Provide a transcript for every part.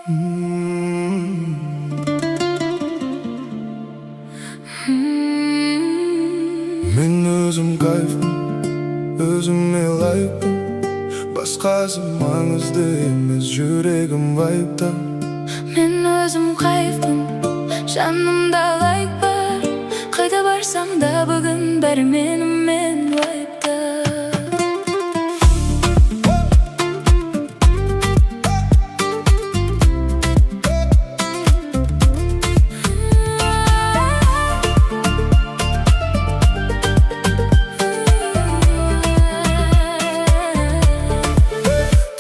Мен өзім кайфпын, өзіме лайықпын. Басқасы маңызды емес, жүрегім вайбта. Мен өзім кайфпын, жанымда лайк бар. Қайда барсам да, бүгін бәрі менімен вайбта.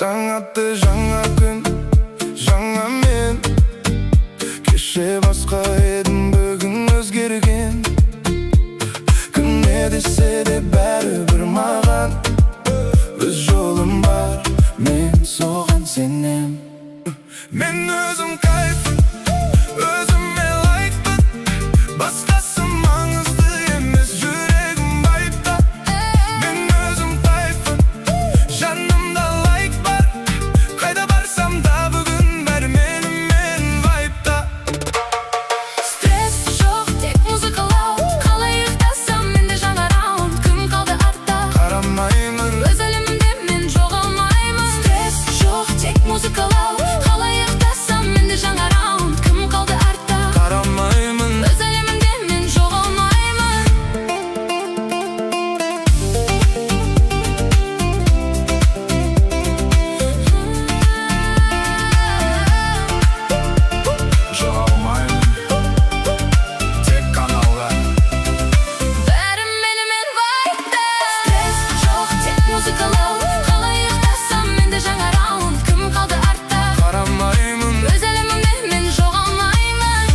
Таң атты, жаңа күн, жаңа мен. Кеше басқа едім, бүгін өзгерген. Кім не десе де, бәрібір маған. Өз жолым бар, мен соған сенем. Мен өзім кайфпын, өзіме лайықпын. Басқасы маңызды емес, жүрегім вайбта. Мен өзім кайфпын, жанымда лайк бар. Қайда барсам да, бүгін бәрі менімен вайбта. Стресс жоқ, тек музыка loud. Қалай ұйықтасам, менде жаңа раунд. Кім қалды артта? Қарамаймын. Өз әлемімде мен жоғалмаймын. Стресс жоқ, тек музыка loud. Қалай ұйықтасам, менде жаңа раунд. Кім қалды артта? Қарамаймын. Өз әлемімде мен жоғалмаймын. Жоғалмаймын, тек каналға. Бәрі менімен вайбта. Стресс жоқ, тек музыка loud. Қалай ұйықтасам, менде жаңа раунд. Кім қалды артта? Қарамаймын. Өз әлемімде мен жоғалмаймын.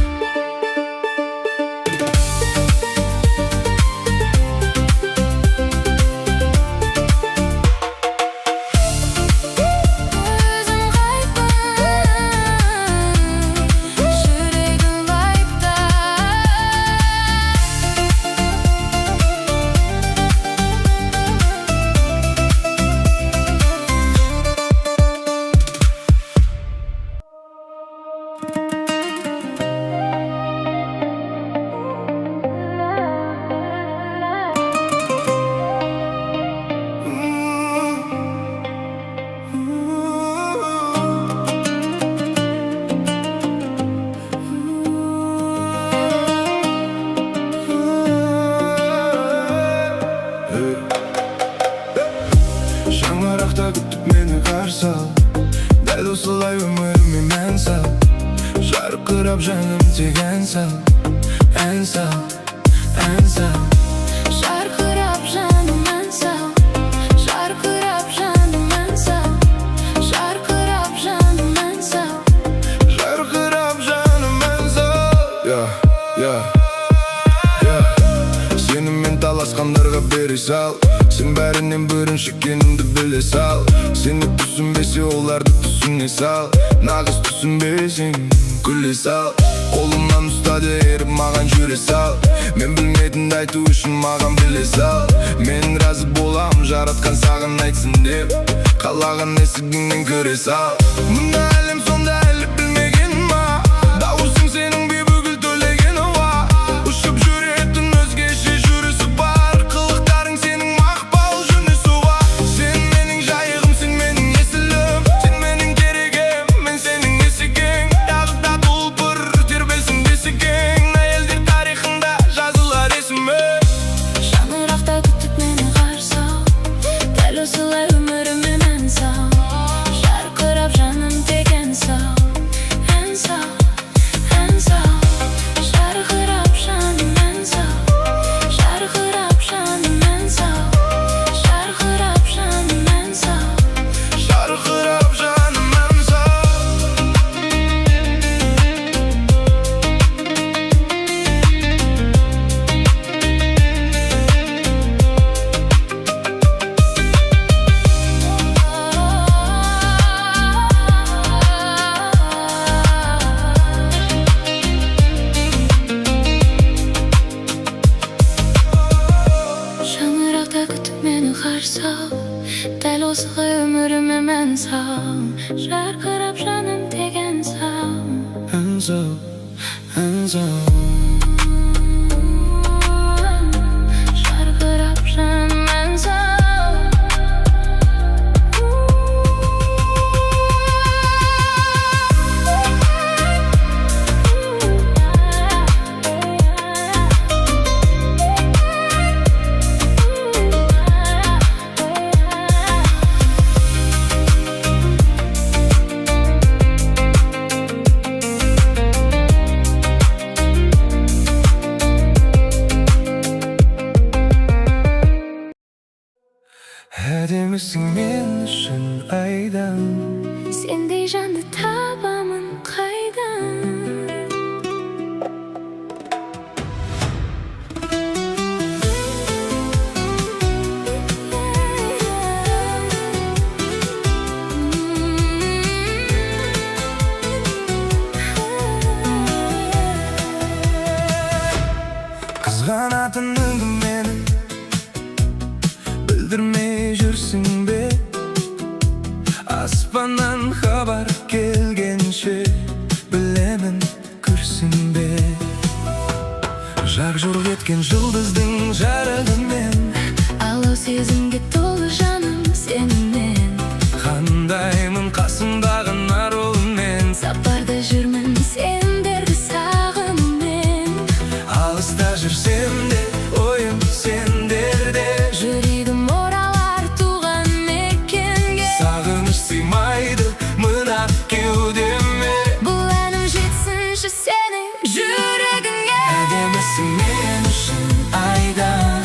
Өзім кайфпын, жүрегім вайбта. Шаңырақта күтіп мені қарсы ал. Дәл осылай өміріме мән сал. Жарқырап жаным, тек ән сал, ән сал, ән сал. Жарқырап жаным, ән сал. Жарқырап жаным, ән сал. Жарқырап жаным, ән сал. Жарқырап жаным, ән сал. Я, сенімен таласқандарға бере сал. Сен бәрінен бірінші екенімді біле сал. Сені түсінбесе, оларды түсіне сал. Нағыз түсінбесең, күле сал. Қолымнан ұста да, еріп маған жүре сал. Мен білмейтінді айту үшін маған біле сал. Мен разы болам, жаратқан саған айтсын деп. Қалаған есігіңнен кіре сал. Мына әлем сонда әлі білмеген ма? Дауысың сенің, Бибігүл Төлегенова. Ұшып жүретін өзгеше жүрісі бар. Қылықтарың сенің, Мақпал Жүнісова. Сен менің жайығым, сен менің есілім. Сен менің керегем, мен сенің есігің. Тағы да тұлпар тербесін бесігің. Әйелдер тарихында жазылар есімің. Шаңырақта күтіп мені қарсы ал. Дәл осылай өміріме мән сал. Жарқырап жаным, тек сау, ән сау. Жарқырап жаным, ән сал. Әдемісің мен үшін айдан. Сендей жанды табамын қайдан? Қызғанатыныңды мені білдірмей жүрсің бе? Аспаннан хабар келгенше, білемін, күрсінбе. Жарқ жұрқ еткен жұлдыздың жарығымен. Алау сезімге толы жаным сенімен. Қандаймын қасымдағы наруымен. Сапарда жүрмін сендерді сағынумен. Алыста жүрсем де, ойым сендерде. Жүрегім оралар туған мекенге. Сағыныш сыймайды мына кеудеме. Бұл әнім жетсінші сенің жүрегіңе. Әдемісің мен үшін айдан.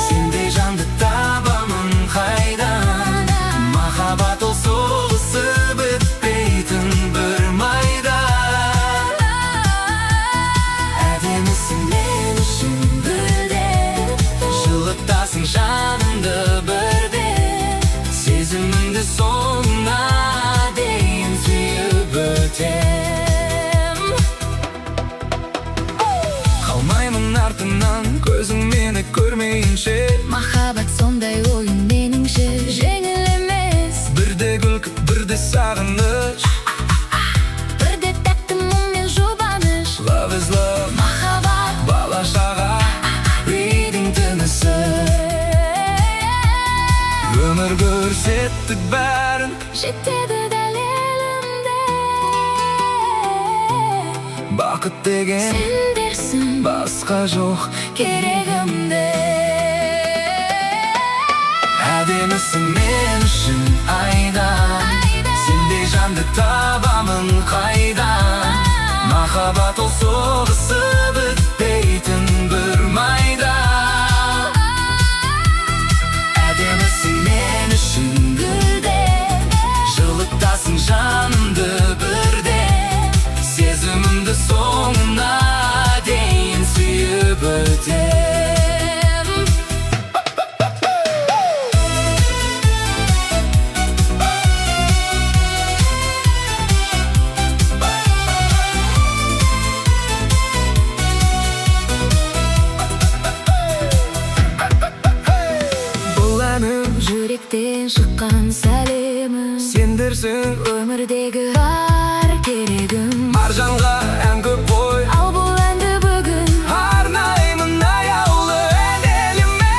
Сендей жанды табамын қайдан? Махаббат ол соғысы бітпейтін бір майдан. Әдемісің мен үшін Гүлден. Жылытасың жанымды бірден. Сезімімді соңына дейін сүйіп өтем. Қалмаймын артыңнан көзің мені көрмейінше. Махаббат сондай ойын, меніңше, жеңіл емес. Бірде күлкі, бірде сағыныш. Бірде тәтті мұң мен жұбаныш. Love is love. Махаббат. Бала шаға, үйдің тынысы. Өмір көрсеттік бәрін. Жетеді дәлелімде. Бақыт деген Сендерсің. Басқа жоқ керегімде. Әдемісің мен үшін айдан. Сендей жанды табамын қайдан? Махаббат ол соғысы бітпейтін бір майдан. Әдемісің мен үшін Гүлден. Жылытасың жанымды бірден. Сезімімді соңына дейін сүйіп өтем. Өтем. Бұл әнім Жүректен шыққан сәлемім. Сендерсің. Өмірдегі бар керегім. Маржанға ән көп қой. Ал бұл әнді бүгін арнаймын аяулы әнеліме.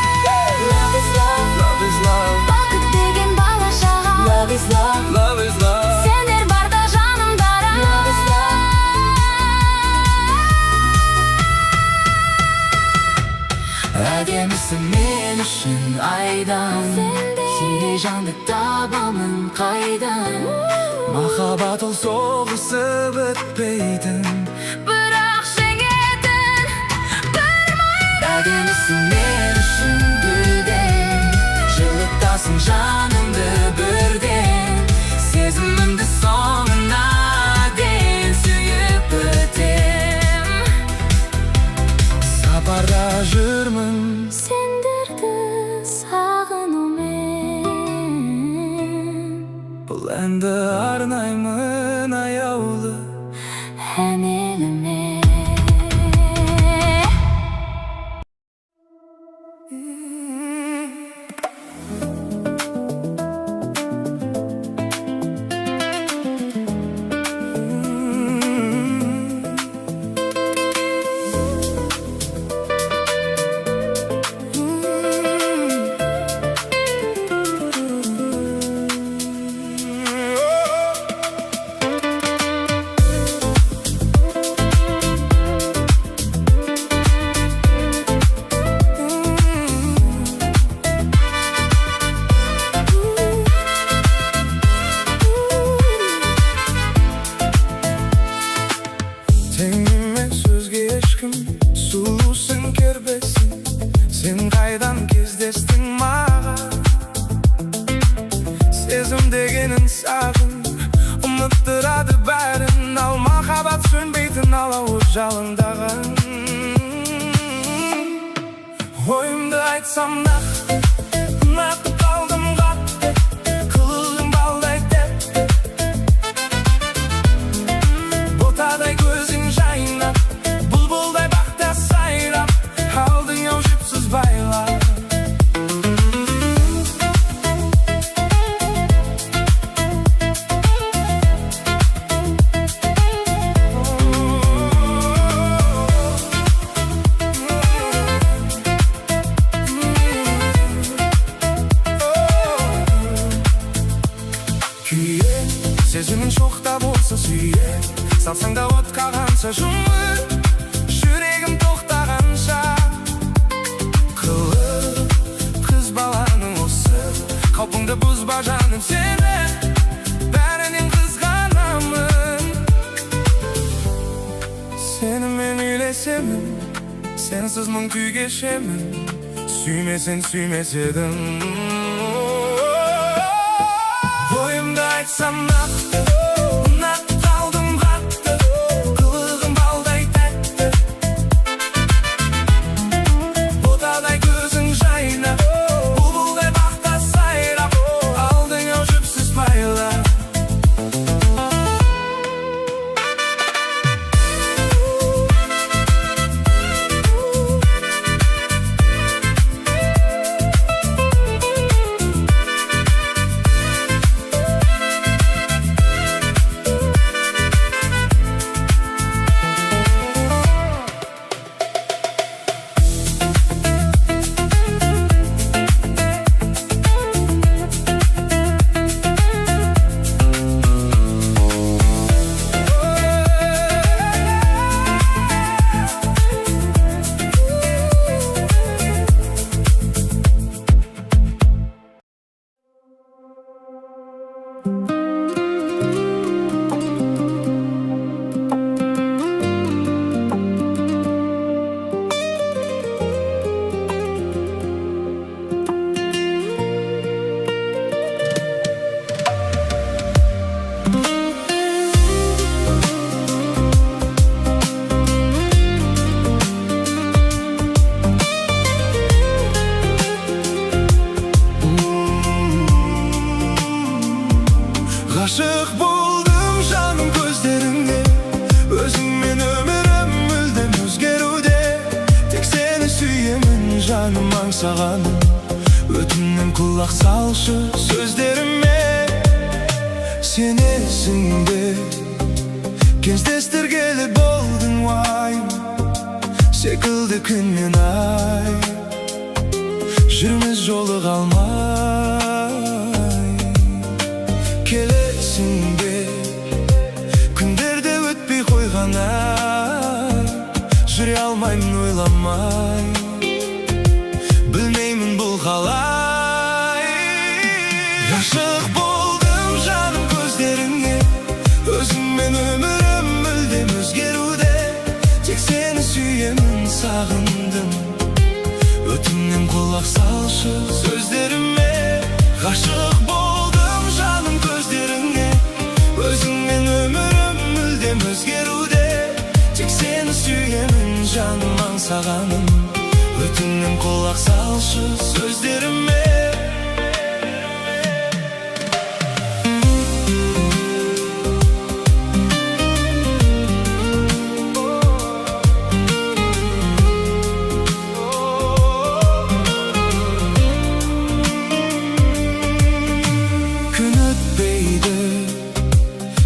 Love is love. Love is love. Бақыт деген бала шаға. Love is love. Love is love. Сендер барда жанымда. Love is love. Әдемісің мен үшін айдан. Сендей жанды табамын қайдан? Махаббат ол соғысы бітпейтін, Бірақ жеңетін бір майдан. Әдемісің мен үшін гүлден. Жылытасың жанымды бірден. Сезімімді соңына дейін сүйіп өтем. Сапарда жүрмін Сендерді сағынумен. Бұл әнді арнаймын аяулы Әнеліме. Тең емес өзге ешкім. Сұлусың, кербезсің. Сен қайдан кездестің маған? Сезім дегенің сағын ұмыттырады бәрін. Ал махаббат сөнбейтін алауы жалындаған. Ойымды айтсам нақты, ұнатып қалдым қатты. Қылығың балдай тәтті. Ботадай көзің жайнап, бұлбұлдай бақта сайрап. Алдың ау жіпсіз байлап. Күйе сезімің шоқта болса, сүйе салсаң да отқа қанша, жұмыр жүрегім тоқтағанша. Қылық қыз баланың осы, қалпыңды бұзба, жаным, сені бәрінен қызғанамын. Сенімен үйлесемін, сенсіз мың күй кешемін. Сүймесең, сүймес едім. Ойымды айтсам нақты, ұнатып қалдым қатты. Қылығың балдай тәтті. Ботадай көзің жайнап, бұлбұлдай бақта сайрап. Алдың ау жіпсіз байлап. Ғашық болдым, жаным, көздеріңе. Өзіңмен өмірім мүлдем өзгеруде. Тек сені сүйемін, жаным, аңсағаным. Өтінем, құлақ салшы сөздеріме. Сенесің бе, кездестіргелі болдың уайым секілді күн мен ай. Жүрміз жолыға алмай. Келесің бе, күндерде өтпей қойған ай. Жүре алмаймын ойламай. Білмеймін бұл қалай. Ғашық болдым, жаным, көздеріңе. Өзіңмен өмірім мүлдем өзгеруде. Тек сені сүйемін, сағындым. Өтінем, құлақ салшы сөздеріме. Ғашық болдым, жаным, көздеріңе. Өзіңмен өмірім мүлдем өзгеруде. Тек сені сүйемін, жаным, аңсағаным. Өтінем, құлақ салшы сөздеріме. Күн өтпейді,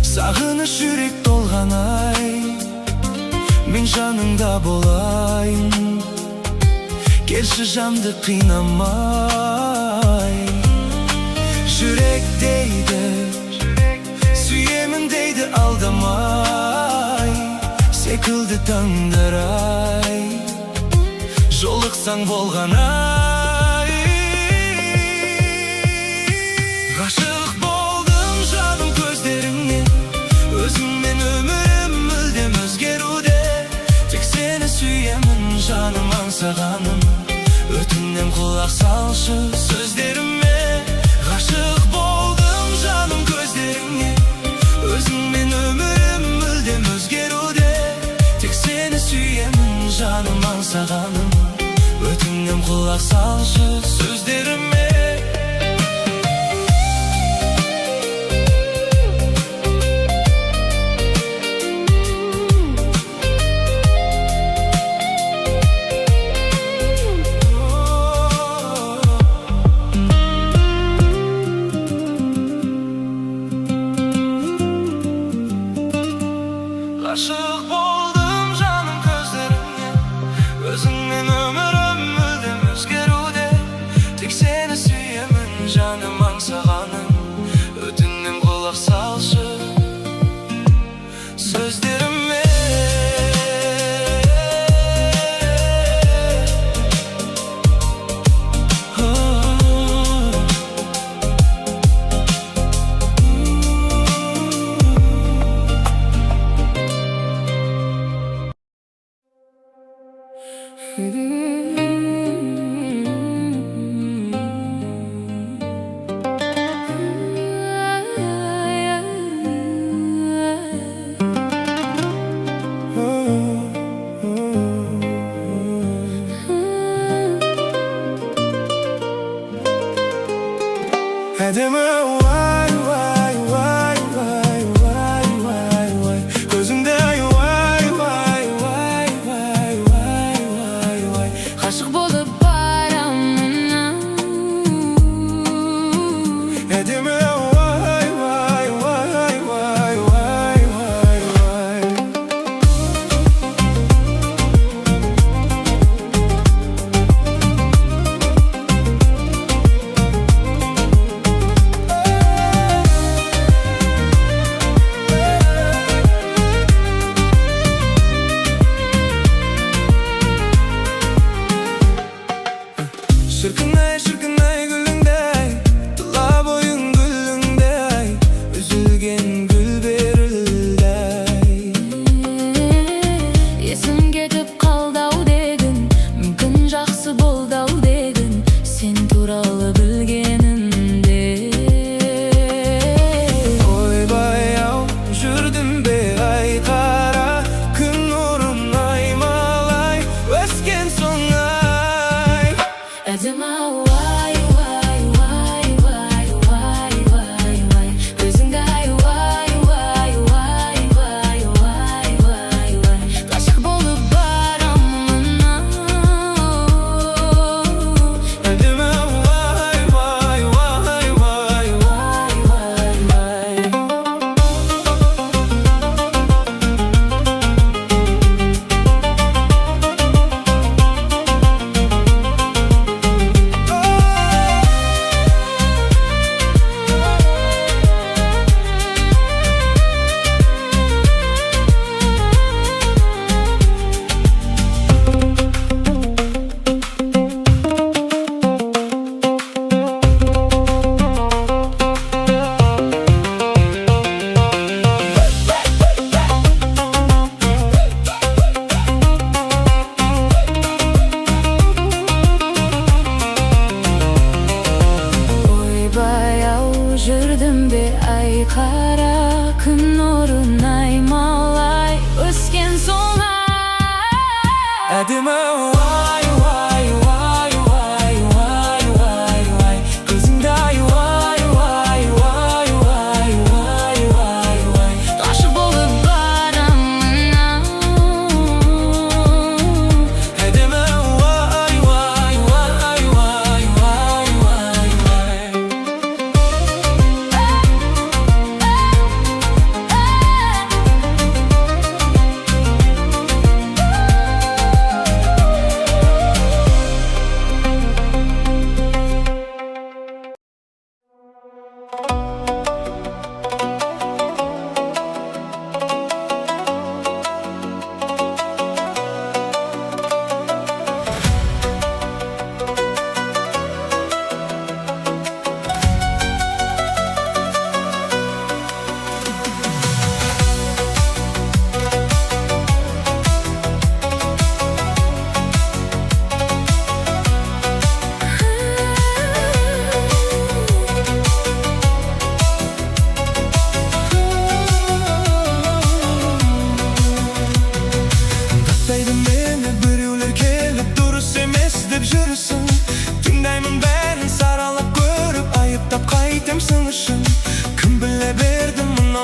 сағыныш жүрек толған ай. Мен жаныңда болайын. Келші, жанды қинамай. Жүрек дейді, сүйемін дейді алдамай. Секілді таңдар ай, жолықсаң болған ай. Ғашық болдым, жаным, көздеріңе. Өзіңмен өмірім мүлдем өзгеруде. аңсағаным. Өтінем, құлақ салшы сөздеріме. Ғашық болдым, жаным, көздеріңе. Өзіңмен өмірім мүлдем өзгеруде. Тек сені сүйемін, жаным, аңсағаным. Өтінем, құлақ салшы сөздеріме. Ғашық болдым, жаным, көздеріңе. Өзіңмен өмірім мүлдем өзгеруде. Тек сені сүйемін, жаным, аңсағаным. Өтінем, құлақ салшы сөздеріме. Oh. Әдемі, уай, уай, уай, уай, уай, уай, уай. Көзіңде ай, уай, уай, уай, уай, уай, уай, уай. Ғашық болып барамын. Әдемі, уай, уай, уай, уай, уай, уай, уай.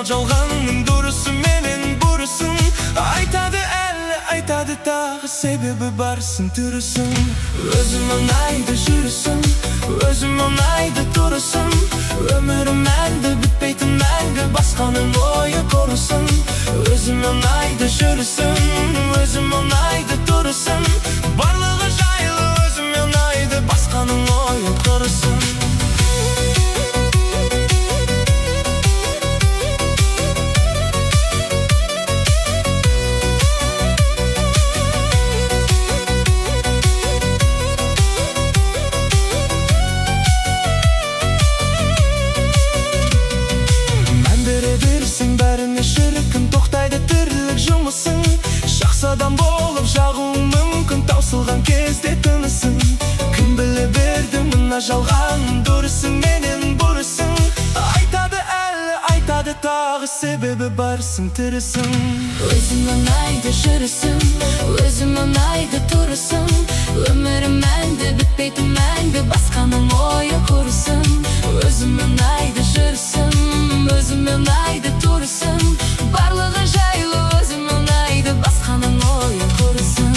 Жалғанның дұрысы менен бұрысын. Айтады әлі, айтады тағы, себебі барсың, тірісің. Өзім ұнайды жүрісім, өзім ұнайды тұрысым. Өмірім мәнді, бітпейтін мәңгі, басқаның ойы құрысын. Өзім ұнайды жүрісім, өзім ұнайды тұрысым. Барлығы жайлы, өзім ұнайды, басқаның ойы құрысын. Мән бере берсең бәріне, шіркін, тоқтайды тірлік жұмысың. Жақсы адам болып жағуың мүмкін таусылған кезде тынысың. Кім біле берді мына жалған дұрысы менен бұрысын. Айтады әлі, айтады тағы, себебі барсың, тірісің. Өзім ұнайды жүрісім, өзім ұнайды тұрысым. Өмірім мәнді, бітпейтін мәңгі, басқаның ойы құрысын. Өзім ұнайды жүрісім, өзім ұнайды тұрысым. Барлығы жайлы, өзім ұнайды, басқаның ойы құрысын.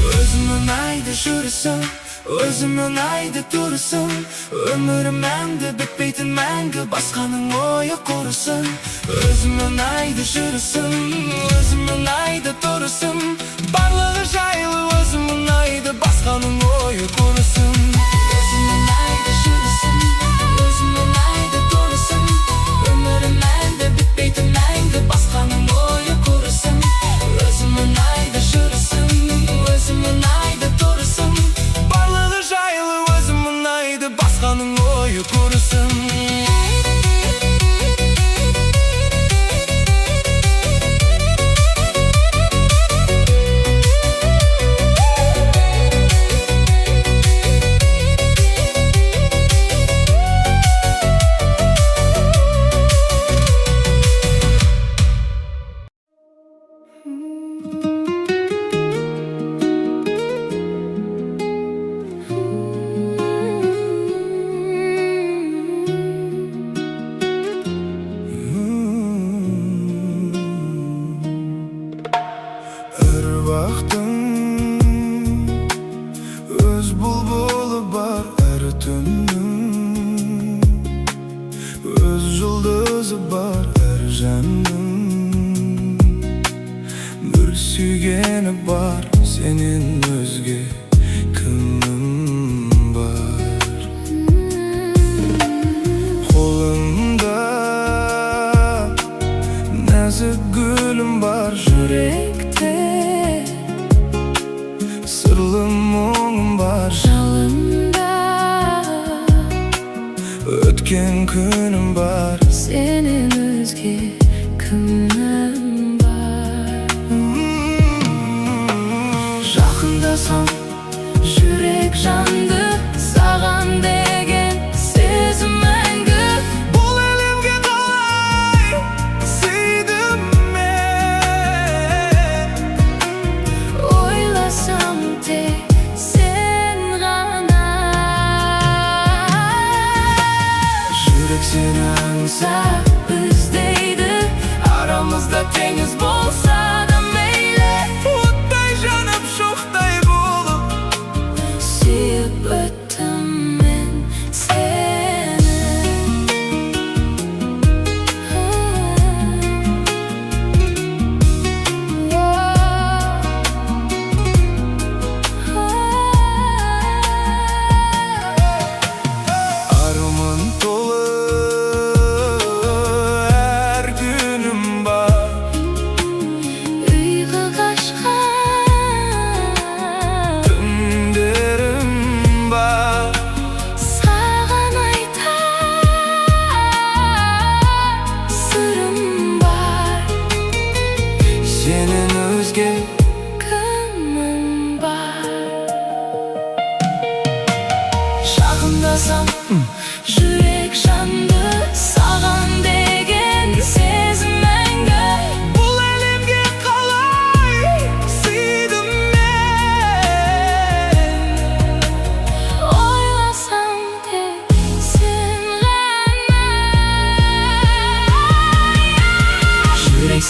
Өзім ұнайды жүрісім, өзім ұнайды тұрысым. Өмірім мәнді, бітпейтін мәңгі, басқаның ойы құрысын. Өзім ұнайды жүрісім, өзім ұнайды тұрысым. Барлығы жайлы, өзім ұнайды, басқаның ойы құрысын. Өзім ұнайды жүрісім, өзім ұнайды тұрысым. Өмірім мәнді, бітпейтін мәңгі, басқаның ойы құрысын. Өзім ұнайды жүрісім, өзім ұнайды тұрысым. Барлығы жайлы, өзім ұнайды, басқаның ойы құрысын. Әр бақтың өз бұлбұлы бар, әр түннің өз жұлдызы бар, әр жанның бір сүйгені бар. Сенен өзге кімім бар? Қолымда нәзік гүлім бар, Жүректе сырлы мұңым бар, жалында өткен күнім бар. Сенен өзге кімім бар? Жақындасам, жүрек жанды, саған деген сезім мәңгі. Бұл әлемге қалай сыйдым мен? Ойласам, тек сен ғана. Жүрек сені аңсап іздейді, арамызда теңіз болса да мейлі. Оттай жанып, шоқтай болып Сүйіп өттім мен сені. Арман толы әр күнім бар.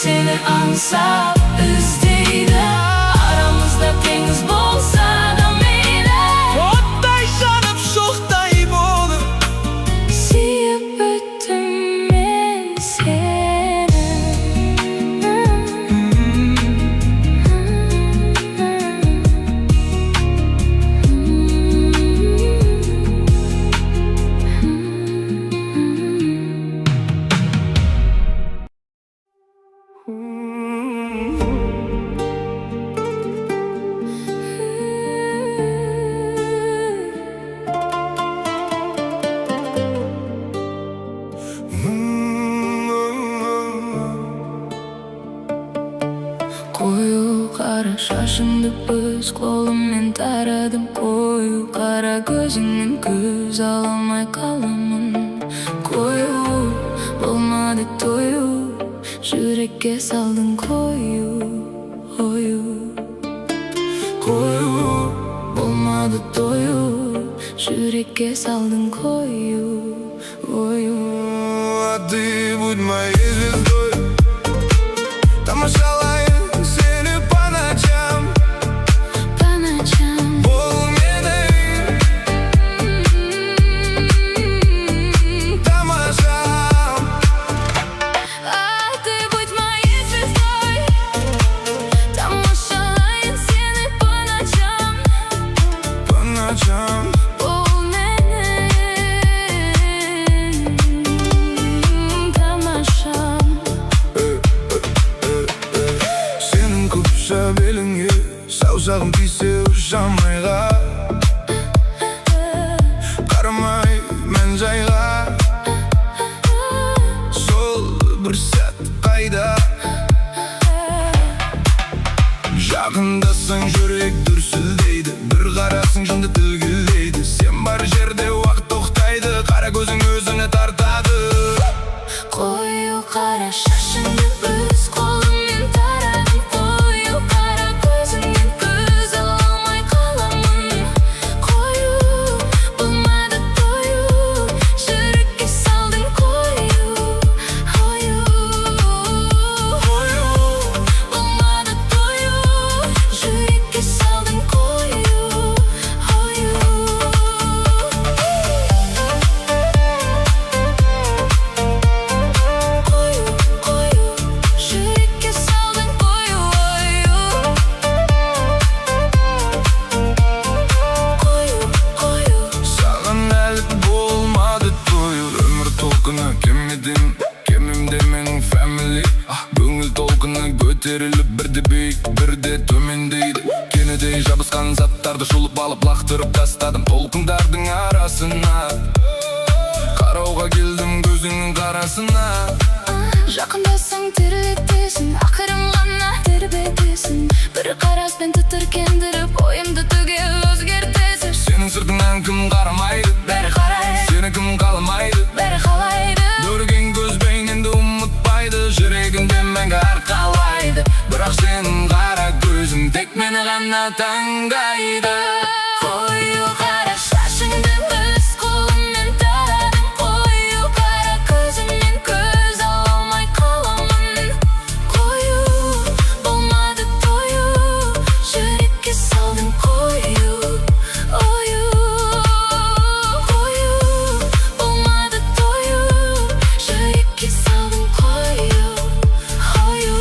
Сені аңсап іздейді. Арамызда теңіз болса да мейлі. Оттай жанып, шоқтай болып, Сүйіп өттім мен сені. Қою қара шашыңды өз қолыммен тарадым. Қою қара көзіңнен көз ала алмай қаламын. Қою, болмады тою. Жүрекке салдың қою ою. Қою. Болмады тою. Жүрекке салдың қою ою. А ты будь моей звездой. Тамашалайын сені по ночам. По ночам. Бол менің тамашам. А ты будь моей звездой. Тамашалайын сені по ночам. По ночам. Бол менің тамашам. Сенің күпші беліңе саусағым тисе, ұшамайға. Қарамай мен жайға. Сол бір сәт қайда? Жақындасаң, жүрек дүрсілдейді. Бір қарасың, жанды тілгілейді. Сен бар жерде уақыт тоқтайды. Қара көзің өзіне тартады. Қою қара шашыңды өз қолыммен тарадым. Қою қара көзіңнен көз ала алмай қаламын. Қою, болмады тою. Жүрекке салдың қою ою. Қою. Болмады тою. Жүрекке салдың қою ою. Қою, қою, жүрекке салдың қою ою. Қою, қою. Саған әлі болмады тою. Өмір толқыны кемеден. Кемемде менің family. Көңіл толқыны көтеріліп, бірде биік, бірде төмендейді. Кенедей жабысқан заттарды жұлып алып, лақтырып тастадым толқындардың арасына. Қарауға келдім көзіңнің қарасына. Жақындасаң, терлетесің, ақырын ғана тербетесің. Бір қараспен тітіркендіріп, ойымды түгел өзгертесің. Сенің сыртыңнан кім қарамайды? Бәрі қарайды. Сені кім қаламайды? Бәрі қалайды. Көрген көзбен енді ұмытпайды. Жүрегінде мәңгі арқалайды. Бірақ сенің қара көзің тек мені ғана таңдайды. Қою қара шашыңды өз қолыммен тарадым. Қою қара көзіңнен көз ала алмай қаламын. Қою, болмады тою. Жүрекке салдың қою ою. Қою, болмады тою. Жүрекке салдың қою ою.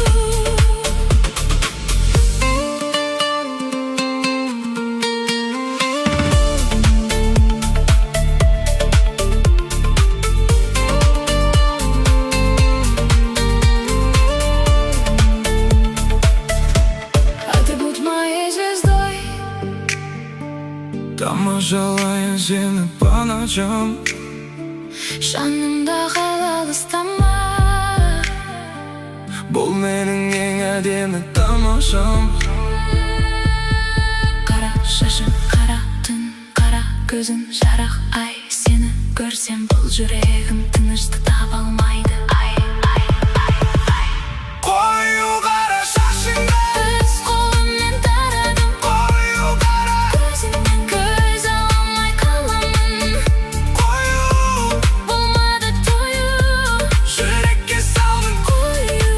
А ты будь моей звездой. Тамашалайын сені по ночам. Жанымда қал, алыстама. Бол менің ең әдемі тамашам. Қара шашың, қара түн, қара көзің жарық ай. Сені көрсем, бұл жүрегім тыныштық таба алмайды. Ай, ай, ай, ай. Қою қара шашыңды Өз қолыммен тарадым. Қою қара Көзіңнен көз ала алмай қаламын. Қою. Болмады тою. Жүрекке салдың Қою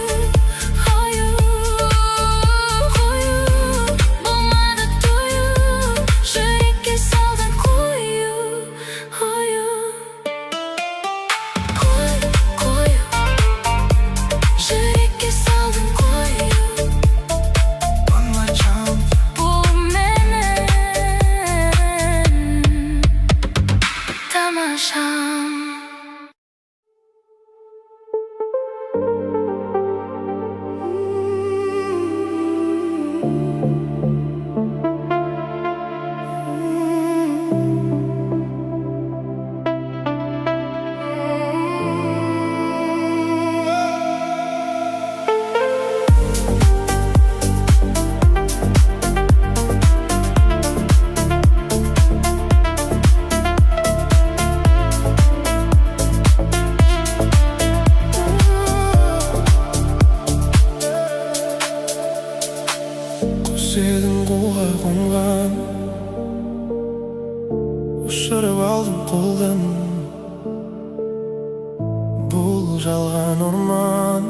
Бұл жалған орман,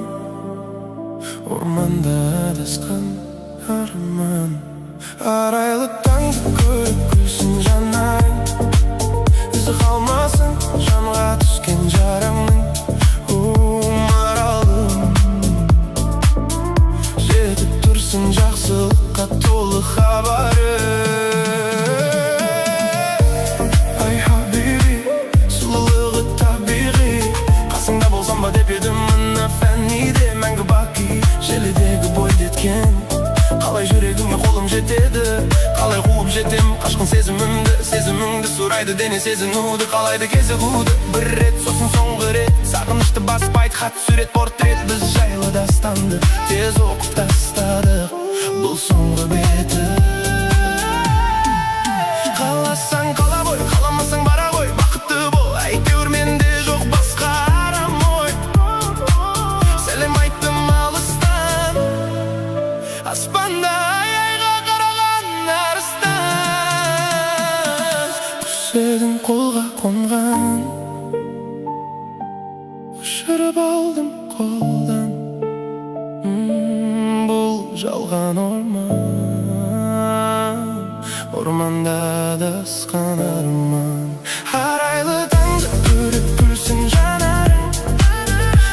орманда адасқан арман. Арайлы таңды көріп күлсін жанарың, ізі қалмасын жанға түскен жараңның. О, маралым, жетіп тұрсын жақсылыққа толы хабары. Ай, хабиби, сұлулығы табиғи. Қасыңда болсам ба деп едім мына фәниде мәңгі бақи. Желідегі бойжеткен, қалай жүрегіңе қолым жетеді? Қалай қуып жетем қашқын сезімімді? Сезіміңді сұрайды дене, сезінуді қалайды кезігуді. Бір рет, сосын соңғы рет. Сағынышты баспайды хат, сурет, портрет. Біз жайлы дастанды тез оқып тастадық, бұл соңғы беті. Қаласаң қала ғой, қаламасаң бара ғой, бақытты бол. Әйтеуір менде жоқ басқа арам ой. Сәлем айттым алыстан, аспанда ай, айға қараған арыстан. Құс едің қолға қонған, ұшырып алдым қолдан. Бұл жалған орман, орманда адасқан арман. Арайлы таңды көріп күлсін жанарың,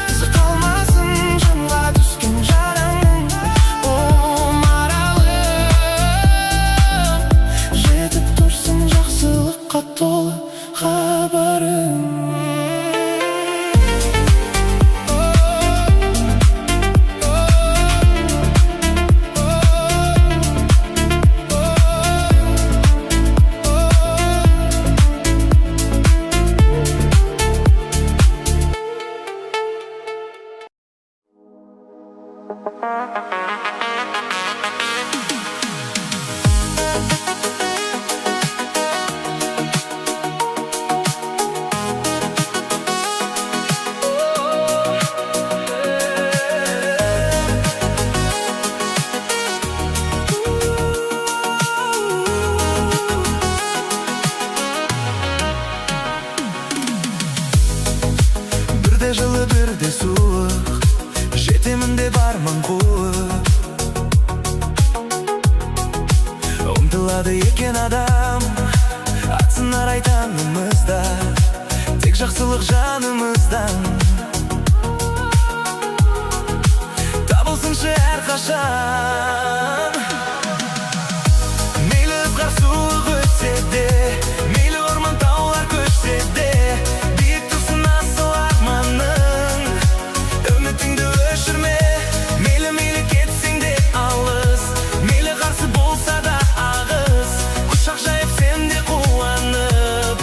ізі қалмасын жанға түскен жараңның. О, маралым, жетіп тұрсын жақсылыққа толы хабарың. Бірде жылы, бірде суық, жетемін деп арман қуып, ұмтылады екен адам. Атсын арай таңымызда, тек жақсылық жанымыздан табылсыншы әрқашан. Мейлі ызғар суық өтсе де, мейлі орман таулар көшсе де, биік тұрсын асыл арманың, үмітіңді өшірме. Мейлі, мейлі кетсең де алыс, мейлі қарсы болса да ағыс, құшақ жайып сен де қуанып,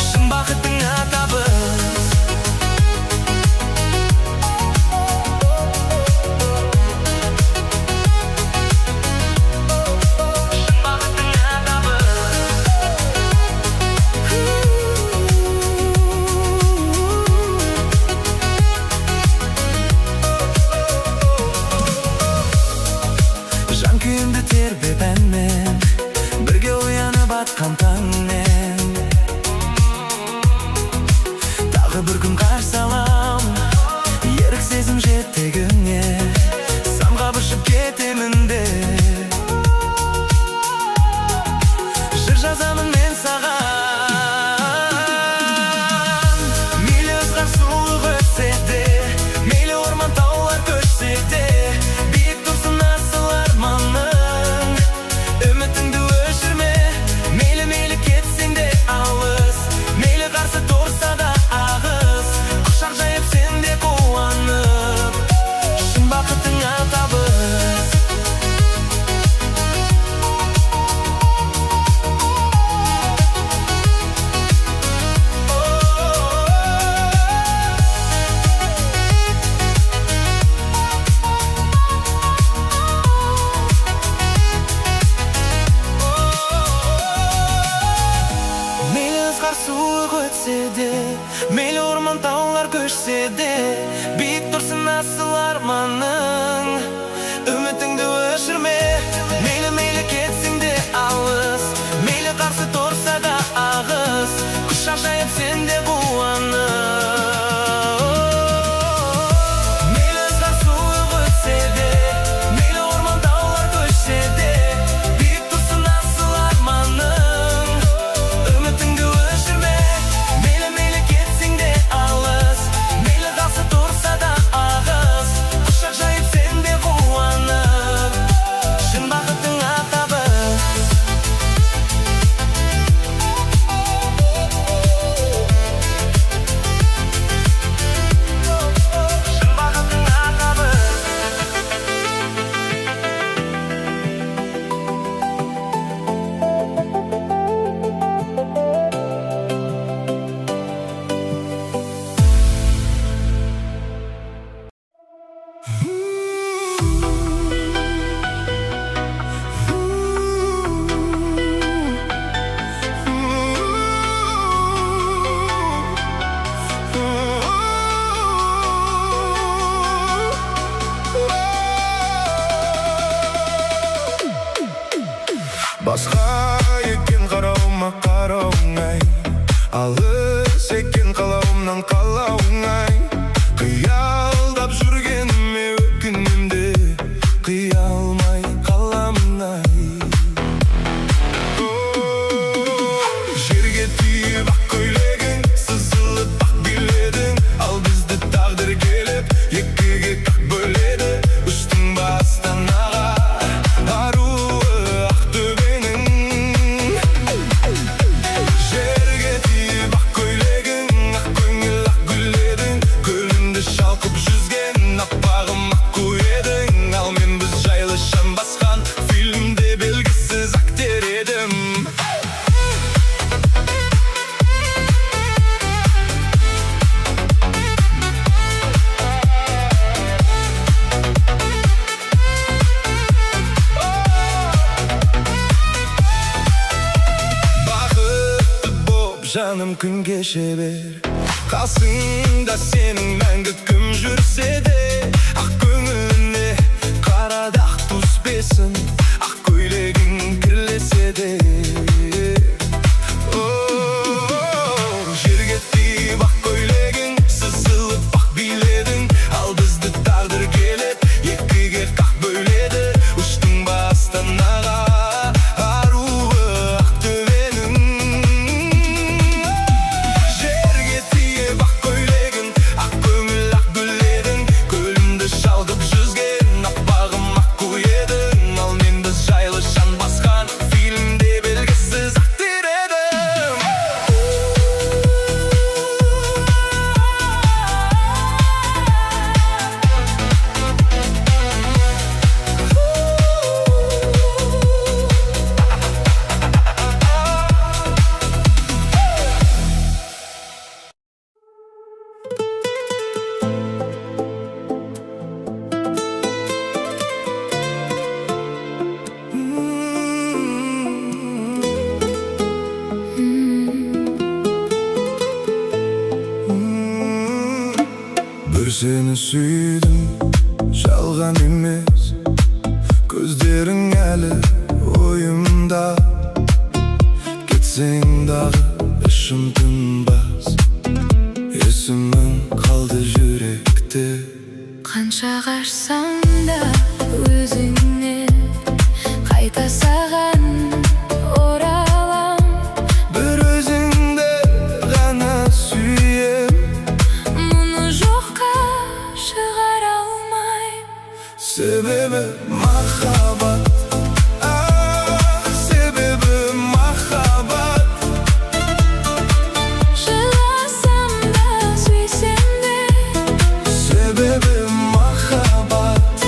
шын бақытыңа табыс. Шын бақытыңа табыс. Жан күйімді тербеп әнмен, бірге оянып атқан таңмен, тағы бір күн қарсы алам ерік сезім жетегіне, самғап ұшып кетемін де. Жыр жазамын мен саған. Мейлі ызғар суық өтсе де, мейлі орман таулар көшсе де, биік тұрсын асыл арманың, үмітіңді өшірме. Мейлі, мейлі кетсең де алыс, мейлі қарсы тұрса да ағыс, құшақ жайып сен де қуанып, шын бақытыңа табыс. Мейлі ызғар суық өтсе де, мейлі орман таулар көшсе де, биік тұрсын асыл арманың, үмітіңді өшірме. Мейлі, мейлі кетсең де алыс, мейлі қарсы тұрса да ағыс, құшақ жайып сен де қуанып. оңай. Қиялдап жүргеніме өкінем де, қия алмай қаламын ай. О, жерге тиіп ақ көйлегің, сызылып ақ биледің. Ал бізді тағдыр келіп екіге қақ бөледі. Ұштың ба Астанаға, аруы Ақтөбенің? Жерге тиіп ақ көйлегің, ақ көңіл, ақ гүл едің. Көлімді шалқып жүзген аппағым аққу едің. Ал мен біз жайлы шам басқан фильмде белгісіз актер едім. Бақытты боп, жаным, күн кеше бер. Қасыңда сенің мәңгі кім жүрсе де, ақ көңіліне қара дақ түспесін, ақ көйлегің кірлесе де. О, жерге тиіп ақ көйлегің, сызылып ақ биледің. Ал бізді тағдыр келіп екіге қақ бөледі. Ұштың ба Астанаға, аруы Ақтөбенің? Жерге тиіп ақ көйлегің, ақ көңіл, ақ гүл едің. Көлімді шалқып жүзген аппағым аққу едің. Ал мен біз жайлы шан басқан фильмде белгісіз актер едім. Бір сені сүйдім, жалған емес. Көздерің әлі ойымда. Кетсең дағы ішім тынбас. Есімің қалды жүректе. Қанша қашсам да өзіңнен, қайта саған оралам. Бір өзіңді ғана сүйем. Мұны жоққа шығара алмайм. Себебі махаббат, а, себебі махаббат. Жыласам да, сүйсем де, Себебі махаббат.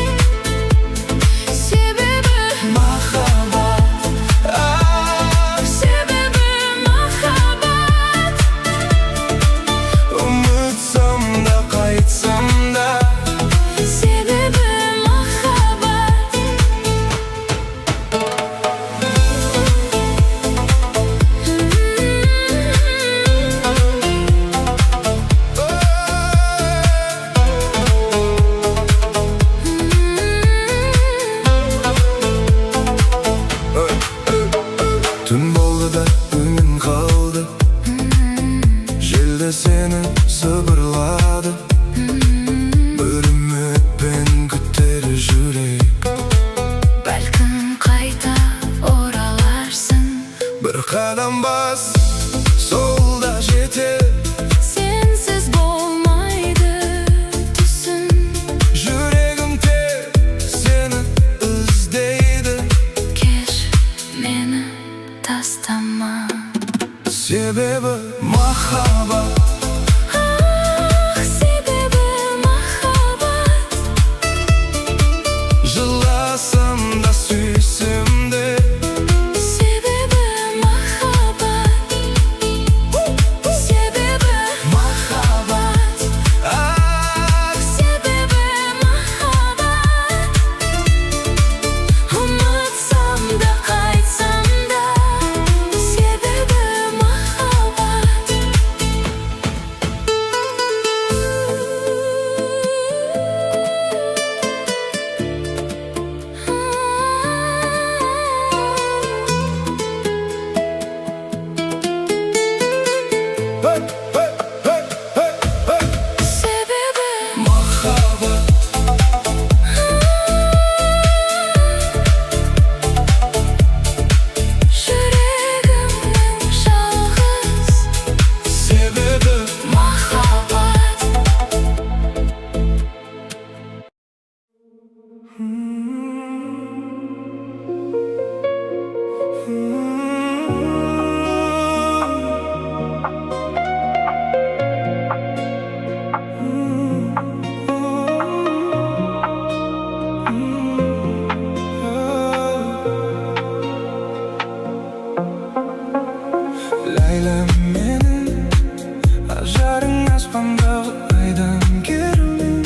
Майдангермін.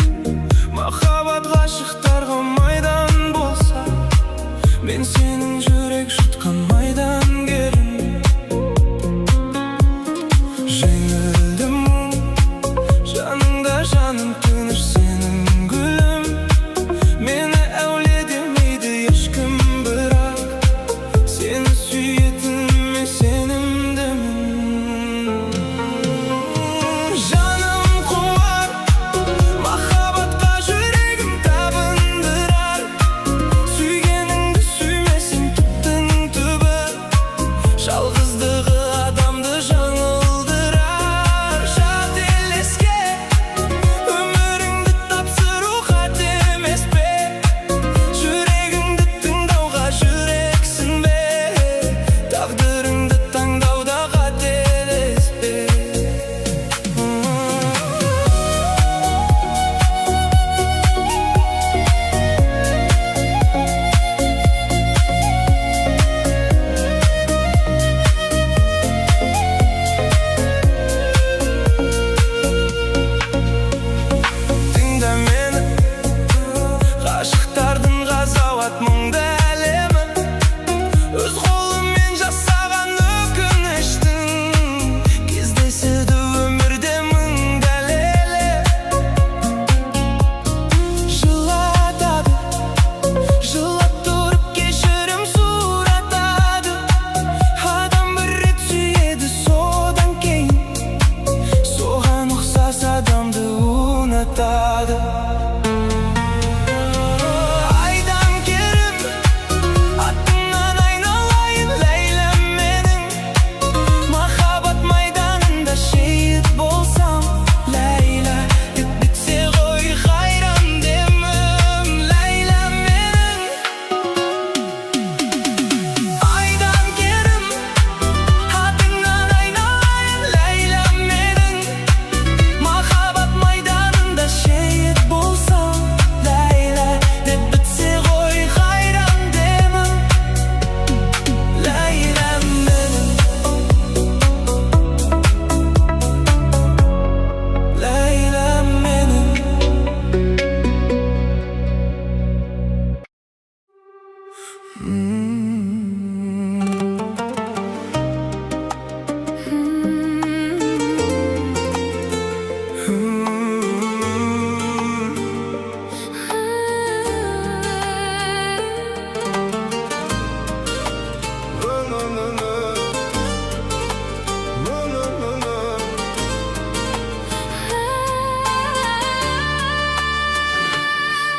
Махаббат ғашықтарға майдан болса, мен сенің жүрек жұтқан майдангерім. Жеңілдім, жаныңда жаным тыныш, сенің гүлім. Мені әулие демейді ешкім, бірақ сені сүйетініме сенімдімін. Жаным құмар махаббатқа, жүрегім табындырар. Сүйгеніңді сүймесең, түптің түбі жалғыздығы адамды жаңылдырар. Жат елеске өміріңді тапсыру қате емес пе? Жүрегіңді тыңдауға жүрексінбе. Тағдырыңды таңдауда қателеспе. Тыңда мені, ғашықтардың ғазауат мұңды әлемі, өз қолымен жасаған өкініштің кездеседі өмірде мың дәлелі. Жылатады, жылап тұрып кешірім сұратады. Адам бір рет сүйеді, содан кейін соған ұқсас адамды ұнатады. Айдан керім, атыңнан айналайын, Ләйләм менің. Махаббат майданында шейіт болсам, Ләйлә деп бітсе ғой қайран демім. Ләйлә менің. Айдан керім, атыңнан айналайын, Ләйлә менің. Махаббат майданында шейіт болсам, Ләйлә деп бітсе ғой қайран демім. Ләйлә менің. Ләйлә менің.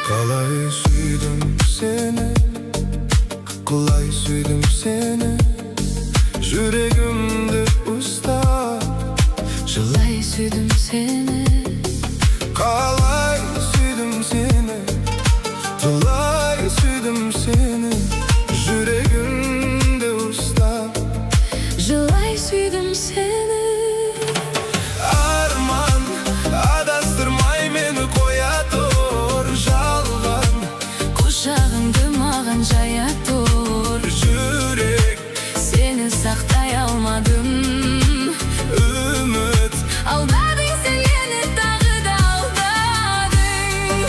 Қалай сүйдім сені, қалай сүйдім сені, жүрегімді ұстап. Жылай сүйдім сені. Қалай сүйдім сені, қалай сүйдім сені, жүрегімді ұстап. Жылай сүйдім сені. Арман, адастырмай мені, қоя тұр жалған. Құшағыңды маған жая тұр. Жүрек. Сені сақтай алмадым. Үміт. Алдадың сен мені, тағы да алдадың.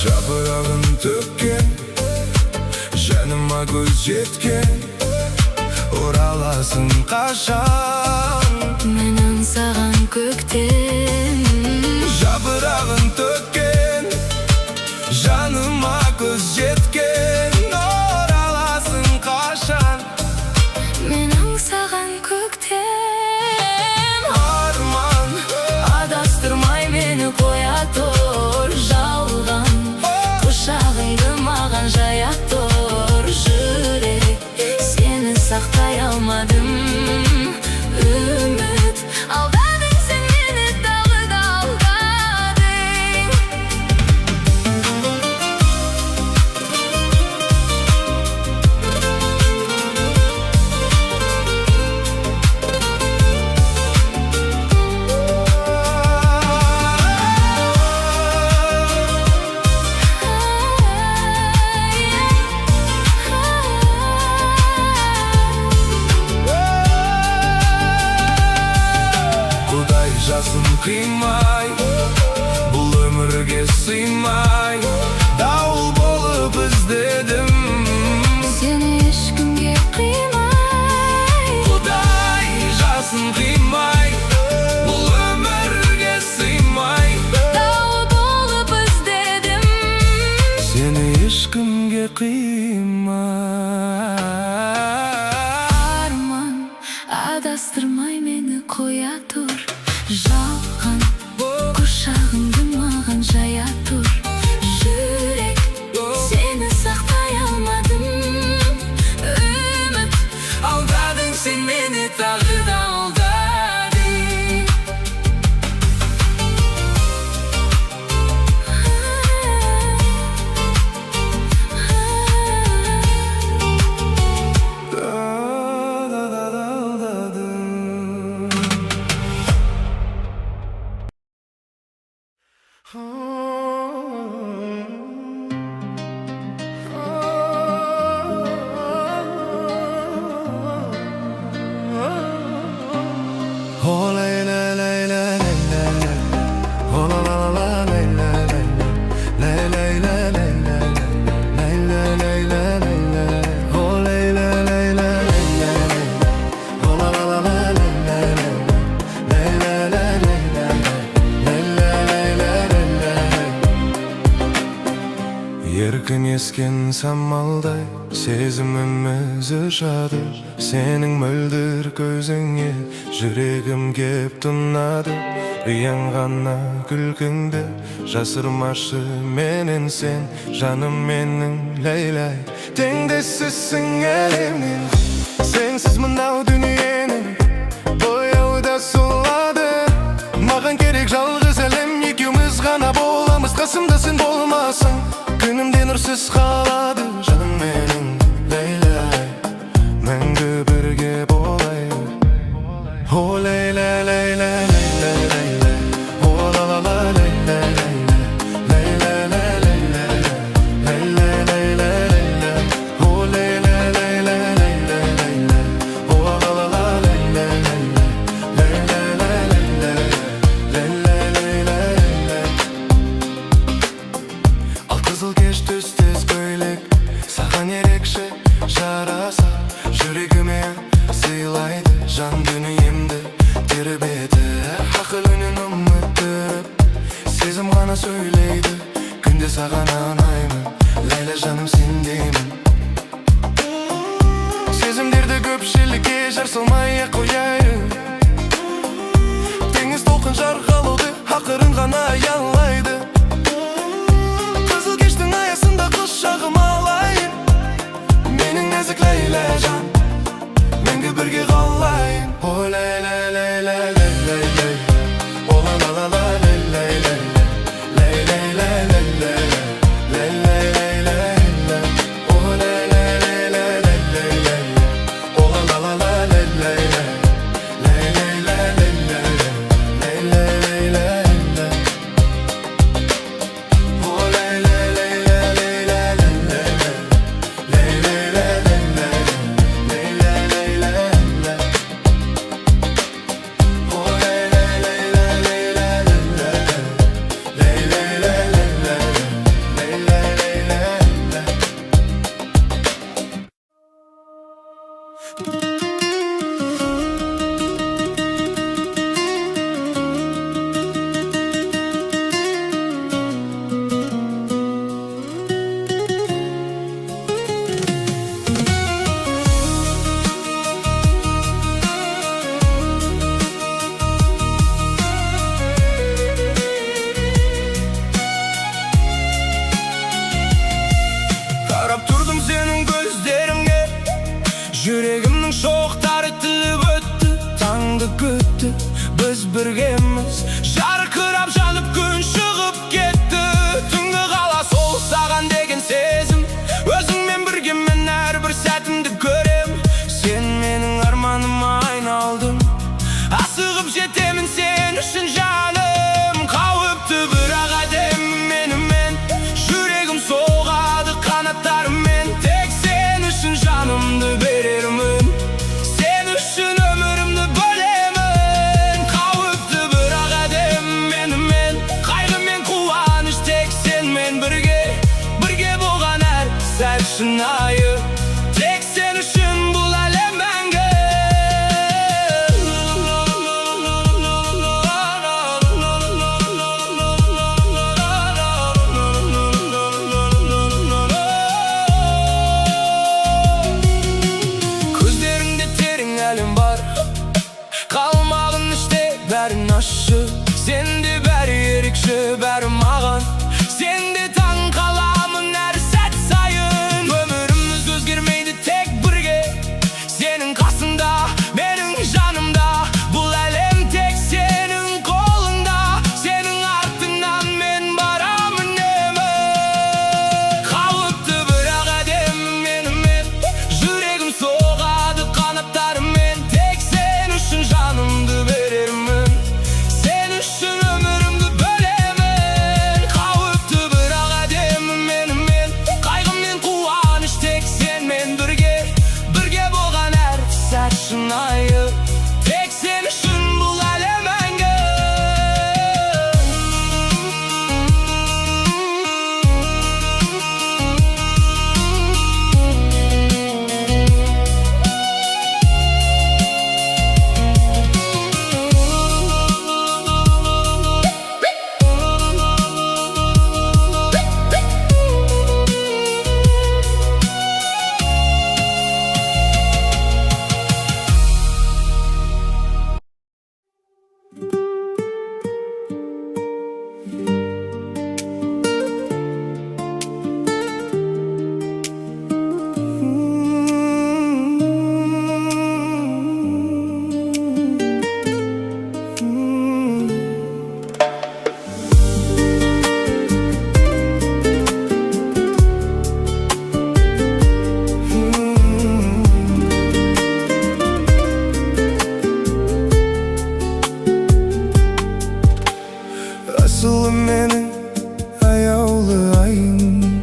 Жапырағын төккен, жаныма көз жеткен, ораласың қашан? Мен аңсаған көктем. Жапырағын төккен, жаныма көз жеткен, ораласың қашан? Мен аңсаған көктем. Арман. Адастырмай мені, қоя тұр жалған. Құшағыңды маған жая тұр. Жүрек, сені сақтай алмадым. Үміт, алдадың сен мені, тағы да алдадың. Қимай, бұл өмірге сыймай, дауыл болып іздедім. Сені ешкімге қимай. Құдай жасын қимай, бұл өмірге сыймай. Дауыл болып іздедім. Сені ешкімге қимай. Арман, адастырмай мені қоя тұр. Жалған құшағыңды маған жая тұр. Жүрек, сені сақтай алмадым. Үміт, алдадың сен мені, тағы да алдадың. Алдадың. Oh, lay, lay, lay, lay, lay, lay. Oh, la, la, la, la, lay, lay, lay. Lay, lay, lay, lay, lay. Lay, lay, lay, lay, lay. Oh, lay, lay, lay, lay, lay, lay. Oh, la, la, la, la, lay, lay, lay. Lay, lay, lay, lay, lay. Lay, lay, lay, lay, lay, lay. Еркін ескен самалдай сезіміміз ұшады. Сенің мөлдір көзіңе жүрегім кеп тұнады. Ұяң ғана күлкіңді жасырмашы менен сен. Жаным менің, Ләйләй, теңдессізсің әлемнен. Сенсіз мынау дүниенің бояуы да солады. Маған керек жалғыз әлем, екеуміз ғана боламыз. Қасымда сен болмасаң, күнім де нұрсыз қалады. Жаным менің, Ләйләй, мәңгі бірге болайық. О, Ләйлә, Ләйлә, Ләйлә, Ләйлә. О, ла ла ла, Ләйлә, Ләйлә, Ләйлә, Ләйлә, Ләйлә, Ләйлә, Ләйлә. О, Ләйлә, Ләйлә, Ләйлә, Ләйлә. О, ла ла ла, Ләйлә, Ләйлә, Ләйлә, Ләйлә, Ләйлә, Ләйлә. Ал қызыл кеш түстес көйлек саған ерекше жараса. Жүрегіме сыйлайды, жан дүниемді тербетіп. Ақыл үнін ұмыттырып, сезім ғана сөйлейді. Күнде саған арнаймын, Ләйлә, жаным, сендеймін. Сезімдерді көпшілікке жар салмай ақ қояйын. Теңіз толқын жарғалауды ақырын ғана аялайды. Қызыл кештің аясында құшағыма алайын. Менің нәзік Ләйлә жан, мәңгі бірге қалайын. О, Ләйлә, Ләйлә, Ләйлә, Ләйлә. О, ла ла ла ла, Ләйлә, Ләйлә, Ләйлә, Ләйлә, Ләйлә, Ләйлә, Ләйлә. О, Ләйлә, Ләйлә, Ләйлә, Ләйлә. О, ла ла ла ла, Ләйлә, Ләйлә, Ләйлә, Ләйлә, Ләйлә, Ләйлә. О, Ләйлә, Ләйлә, Ләйлә, Ләйлә. Ләйлә, Ләйлә, Ләйлә, Ләйлә, Ләйлә. О, Ләйлә, Ләйлә, Ләйлә, Ләйлә. Ләйлә, Ләйлә, Ләйлә, Ләйлә, Ләйлә. Қарап тұрдым сенің көздеріңе, жүрегімнің шоқтары тіліп өтті. Таңды күтті, біз біргеміз. Жарқырап жанып күн шығып кетті. Түнгі қала сол саған деген сезім. Өзіңмен бірге мен әрбір сәтімді көрем. Сен менің арманыма айналдың. Асығып жетемін сен үшін, жаным. Қауіпті, бірақ әдемі менімен. Жүрегім соғады қанаттарыммен. Тек сен үшін жанымды берермін. Сен үшін өмірімді бөлемін. Қауіпті, бірақ әдемі. Шынайы. Тек сен үшін бұл әлем мәңгі. Көздеріңде терең әлем бар, қалмағын іште, бәрін ашшы. Сенде бәрі ерекше, бәрі маған. Сенде таң қаламын әр сәт сайын. Өміріміз өзгермейді тек бірге. Сенің қасыңда, менің жанымда. Бұл әлем тек сенің қолыңда. Сенің артыңнан мен барамын үнемі. Қауіпті, бірақ әдемі менімен. Жүрегім соғады қанаттарыммен. Тек сен үшін жанымды берермін. Сен үшін өмірімді бөлемін. Қауіпті, бірақ әдемі менімен. Қайғы мен қуаныш тек сенмен бірге. Бірге болған әр сәт шынайы. Тек сен үшін бұл әлем мәңгі. Асылым менің, аяулы айым.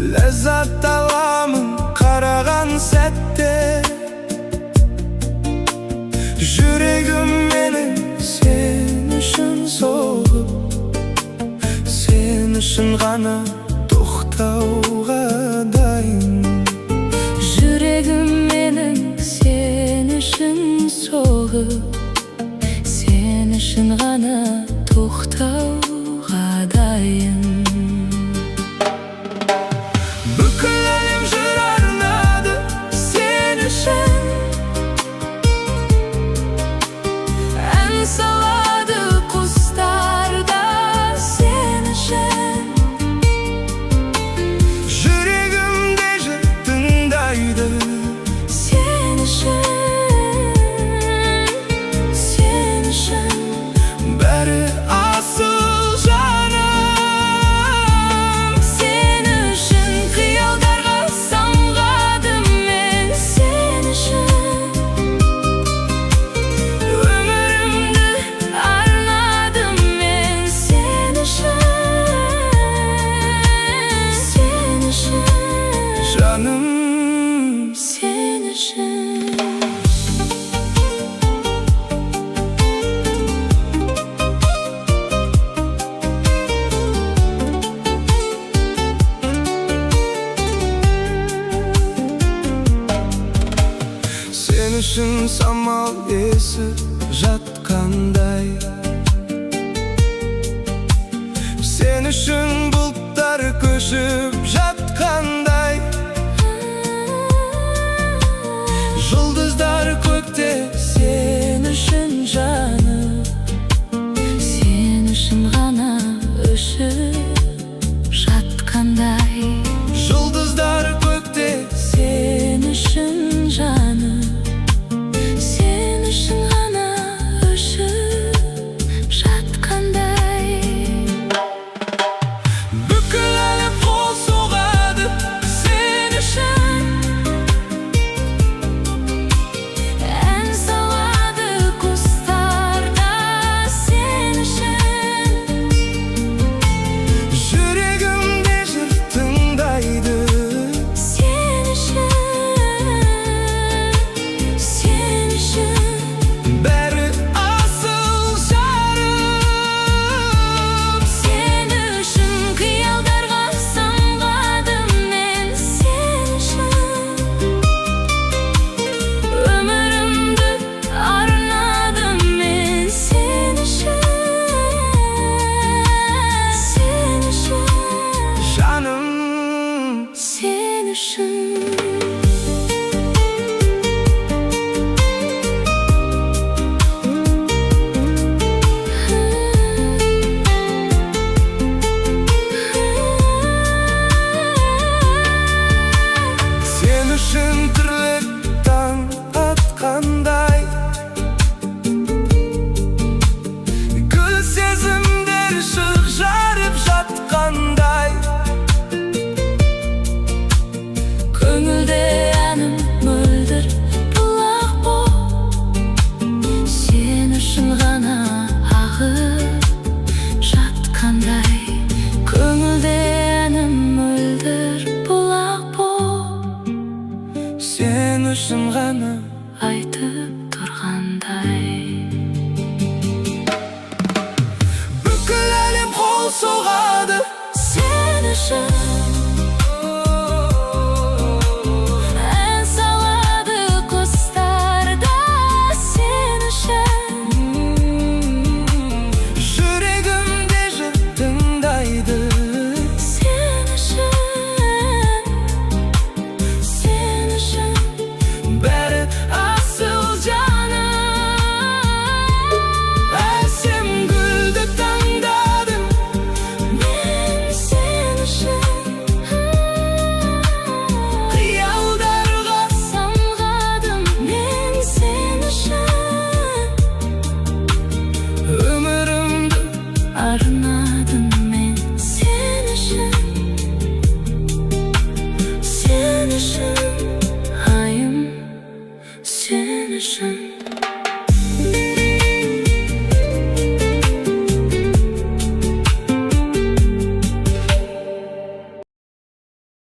Ләззат аламын қараған сәтте. Жүрегім менің сен үшін соғып, сен үшін ғана тоқтауға дайын. Жүрегім менің сен үшін соғып, сен үшін ғана тоқтауға дайын. Бүкіл әлем жыр арнады сен үшін. Ән салады құстар да сен үшін. Жүрегімде жыр тыңдайды. Сен үшін, сен үшін. Бәрі, асыл жаным. Сен үшін қиялдарға самғадым мен, сен үшін өмірімді арнадым мен, сен үшін, сен үшін. Жаным. Сен үшін. Сен үшін самал есіп жатқандай, сен үшін бұлттар көшіп жатқандай, жұлдыздар көкте сен үшін жанып, Сен үшін ғана өшіп жатқандай. Жұлдыздар көкте Сен үшін жанып, сен үшін ғана өшіп жатқандай. Бүкіл әлем қол соғады сен үшін. Ән салады құстар да сен үшін. Жүрегімде жыр тыңдайды. үшін.